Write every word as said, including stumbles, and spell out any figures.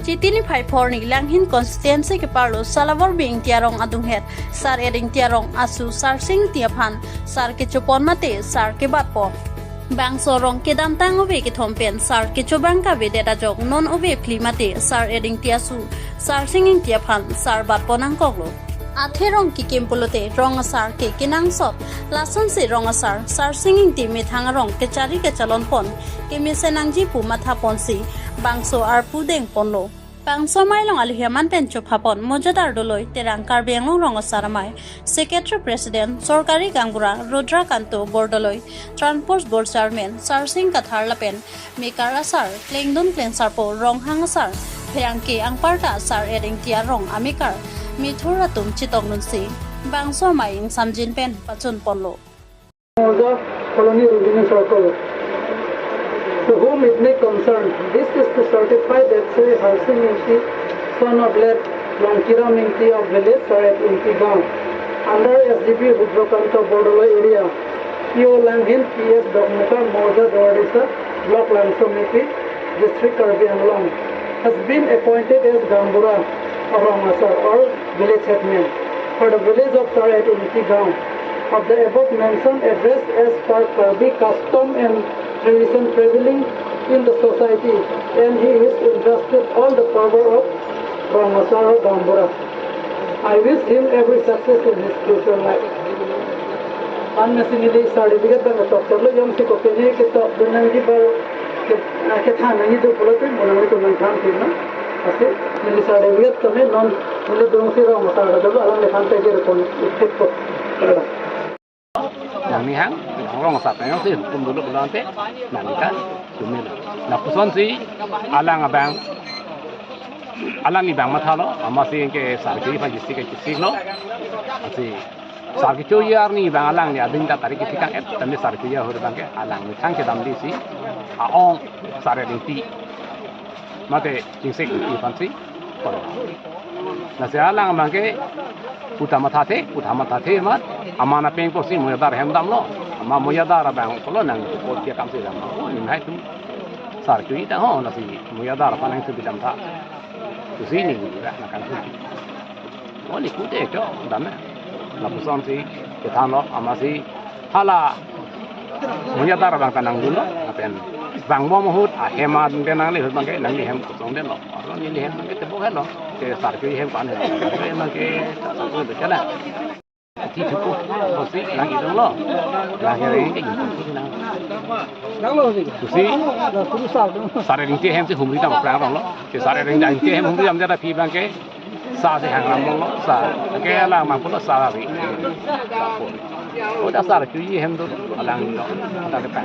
Chiti niphai phongo arni Langhin constituency keparlo Salabor Bi Ingti arong adunghet Sar-et Ingti arong asu Sarsing Ingti aphan sar kechopon mate sar kebatpon. Bangso rong kedamtang ove kethom pen sar kecho abang kavedet ajok non ove phli mate Sar-et Ingti asu Sarsing Ingti aphan sar batpon nangkoklo. Athe rong kekim pulote rong asar ke kenangsot. Lasonsi rong asar Sarsing Ingti methang arong kechari kechalonpon kemesen nangji pu mathaponsi bangso arpu dengponlo. Bangso amei along alohi aman pen chophapon mojadar doloi Terang Karbi Anglong Rong Asar Amei, Secretary President Sorkari Gaonbura Rudra Kanto Bordoloi, Transport Board Chairman Sarsing Kathar lapen mekar asar, klengdun klengsarpo Ronghang asar, pherangke anparta Sar-et Ingti arong amekar, mithur atum chetongdunsi bangso amei ingsamjin pen pachunponlo. Mouza Colony Revenue Circle. To whom it may concern, this is to certify that Sri Harsing Ingti, son of late Longkiram Ingti of village Sar-et Ingti Gaon, under S D P Rudrakanta Bordoloi area, P O Langhin, P S Dokmoka, Mouza Duardisa, Block Langsomepi, District Karbi Anglong, has been appointed as Gaonbura of Rong Asar or village headman for the village of Sar-et Ingti Gaon of the above mentioned address as per Karbi custom and tradition prevailing in the society, and he is entrusted all the power of Rong Asar or Gaonbura. I wish him every success in his future life. An mesi neli certificate abang ketok terlo, jongsi kopine ketok dun nangji ba ke, ah, kethan nangji do pulote mo nanglitum nangthan pin na. Lasi neli certificate tame non neli dungsi Rong Asar dolo, alangliphan pejir pon ipit po. Nanglihang, Rong Asar tang si hukum dolo pulo ante, nangli kan sumil. Lapusonsi alang abang, alangli abang mathalo, amatsi ke sar kechoji aphan jisi ke jisi lo. Lasi sar kechoji arni abang alangli adin ta tarik kethekang-et, tame sar kechoji ahut abang ke alang methang kedamdesi, a-ong Sar-et Ingti mate Chingsek Ingti aphansi pon. Lasi alang abang ke puta mathathe, puta mathathe amat, aman apeng pusi Mojadar ahem damlo. Amat Mojadar abang pulo nang pupo dia kamsi dam. Oh, netum sar kechoji ta ho, lasi Mojadar aphan nangthu bidam tha. Pusi neli ra nangkangthu. Oh, neli kute cho dam na. Lapusonsi kethanlo, amatsi hala Mojadar abang ta nangdunlo, lapen vangbom ahut ahem an pen nangli ahut abang ke nangli hem kosong detlo. Aro neli hem abang ke tebok helo. Ke sar kechoji hem pan helo. Sar kechoji hem abang ke ta nangdun becha na. Ti thupo, pusi lang idong lo. Lang hereng ke idong pusi lang. Pusi Sar-et Ingti ahem si humri tang aphrang rong lo. Si Sar-et Ingti ahem humri tang jada phi abang ke sa si hangram lo, sa. Ke alang abang pulo sa ri. Oda sar kechoji ahem do alang lo. Oda ke pa.